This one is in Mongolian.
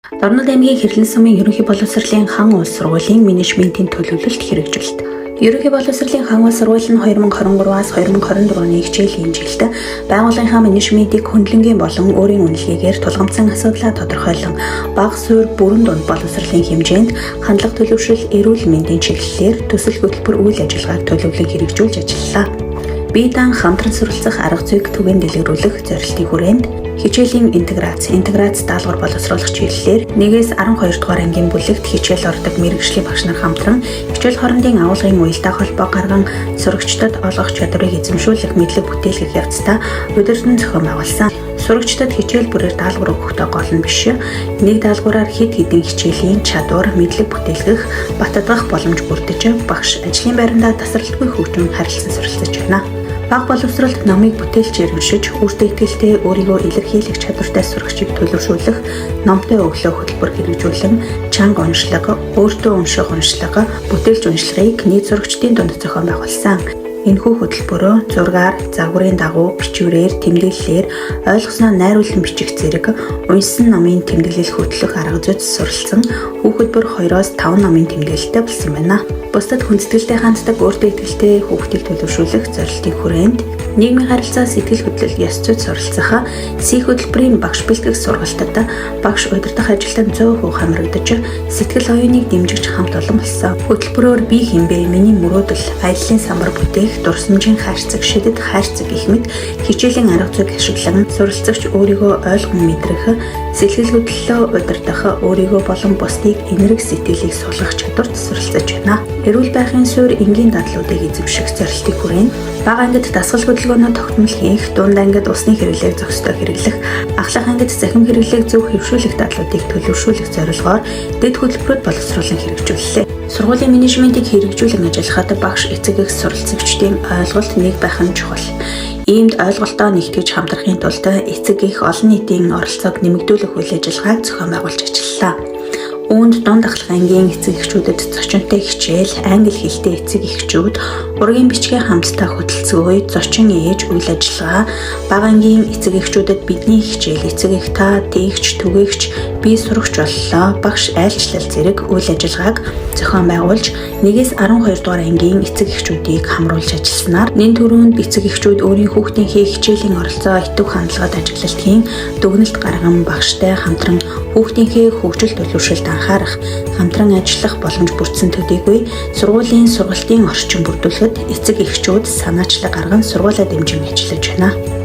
Дорнод аймгийн Хэрлэн сумын ерөнхий боловсролын хан улс сургуулийн менежментийн төлөвлөлт хэрэгжүүлэлт. Ерөнхий боловсролын хан улс сургууль нь 2023-аас 2024 оны хичээлийн жилд байгууллагынхаа менежментийг хөндлөнгийн болон өөрийн үнэлгээгээр тулгамдсан асуудлаа тодорхойлон бага суурь бүрэн дунд боловсролын хэмжээнд хандлага төлөвшил, эрүүл мэндийн чиглэлээр төсөл хөтөлбөр үйл ажиллагааг төлөвлөн хэрэгжүүлж ажиллалаа. Бие даан хамтран суралцах арга зүйг түгээн дэлгэрүүлэх зорилтын хүрээнд хичээлийн интеграц, интеграц даалгавар боловсруулах чиглэлээр 1-ээс 12 дугаар ангийн бүлэгт хичээл ордог мэргэжлийн багш нар хамтран хичээл хоорондын агуулгын уялдаа холбоо гарган сурагчдад олгох чадварыг эзэмшүүлэх мэдлэг бүтээлгэх явцдаа удирдан зохион байгуулсан. Сурагчдад хичээл бүрээр даалгавар өгөхдөө гол нь биш, нэг даалгавраар хэд хэдэн хичээлийн чадвар, мэдлэг бүтээлгэх, батдгах боломж бүрдэж багш ажлын байрандаа тасралтгүй хөгжин харилцан суралцаж байна. Бага боловсролд номыг бүтээлчээр уншиж, өөртөө итгэлтэй өөрийгөө илэрхийлэх чадвартай сурагчийг төлөвшүүлэх номтой өглөө хөтөлбөр хэрэгжүүлэн чанга уншлага, өөртөө унших уншлага, бүтээлч уншлагыг нийт сурагчдын дунд зохион байгуулсан. Энэхүү хөтөлбөрөө зургаар, загварын дагуу, бичвэрээр, тэмдэглэлээр ойлгосноо найруулан бичих зэрэг уншсан номын тэмдэглэл хөтлөх арга зүйд суралцсан хүүхэд бүр 2-оос 5 номын тэмдэглэлтэй болсон байна. Бусдад хүндэтгэлтэй ханддаг, өөртөө итгэлтэй хүүхдийг төлөвшүүлэх зорилтын хүрээнд нийгмийн харилцаа, сэтгэл хөдлөл, ёс зүйд суралцах Си хөтөлбөрийн багш бэлтгэх сургалтад багш удирдах ажилтан 100% хамрагдаж сэтгэл оюуныг дэмжигч хамт олон болсон. Хөтөлбөрөөр би хэн бэ, миний мөрөөдөл, аяллын самбар бүтээх, дурсамжийн хайрцаг, шидэт хайрцаг гэх мэт хичээлийн арга зүйг ашиглан суралцагч өөрийгөө ойлгон мэдрэх, сэтгэл хөдлөлөө удирдах, өөрийгөө болон бусдыг энэрэг сэтгэлийг сулгах чадварт суралцаж байна. Эрүүл байхын суурь энгийн дадлуудыг эзэмших зорилтын хүрээнд бага ангид дасгал хөдөлгөөнөө тогтмол хийх, дунд ангид усны хэрэглээг зохистой хэрэглэх, ахлах ангид цахим хэрэглээг зөв хэвшүүлэх дадлуудыг төлөвшүүлэх зорилгоор дэд хөтөлбөрүүд боловсруулан хэрэгжүүллээ. Сургуулийн менежментийг хэрэгжүүлэн ажиллахад багш, эцэг эх, суралцагчдын ойлголт нэг байх нь чухал. Иймд ойлголтоо нэгтгэж хамтрахын тулд эцэг эх олон нийтийн оролцоог нэмэгдүүлэх үйл ажиллагааг зохион байгуулж ажиллалаа. Үүнд дунд ахлах ангийн эцэг эхчүүдэд зочинтой хичээл, англи хэлтэй эцэг эхчүүд, ургийн бичгийн хамтдаа хөтөлцгөөе, зочин ээж, үйл ажиллагаа, бага ангийн эцэг эхчүүдэд бидний хичээл, эцэг эх та, тээгч, түгээгч, би сурагч боллоо, багш айлчлал зэрэг үйл ажиллагааг зохион байгуулж 1-ээс 12 дугаар ангийн эцэг эхчүүдийг хамруулж ажилласнаар нэн түрүүнд эцэг эхчүүд өөрийн хүүхдийнхээ хичээлийн оролцоо, идэвх хандлагад ажиглалтын дүгнэлт гарган багштай хамтран хүүхдийнхээ хөгжил төлөвшөлд анхаарах, хамтран ажиллах боломж бүрдсэн төдийгүй сургуулийн сургалтын орчин бүрдүүлэхэд эцэг эхчүүд санаачлаг гарган сургуулиа дэмжин ажиллаж байна.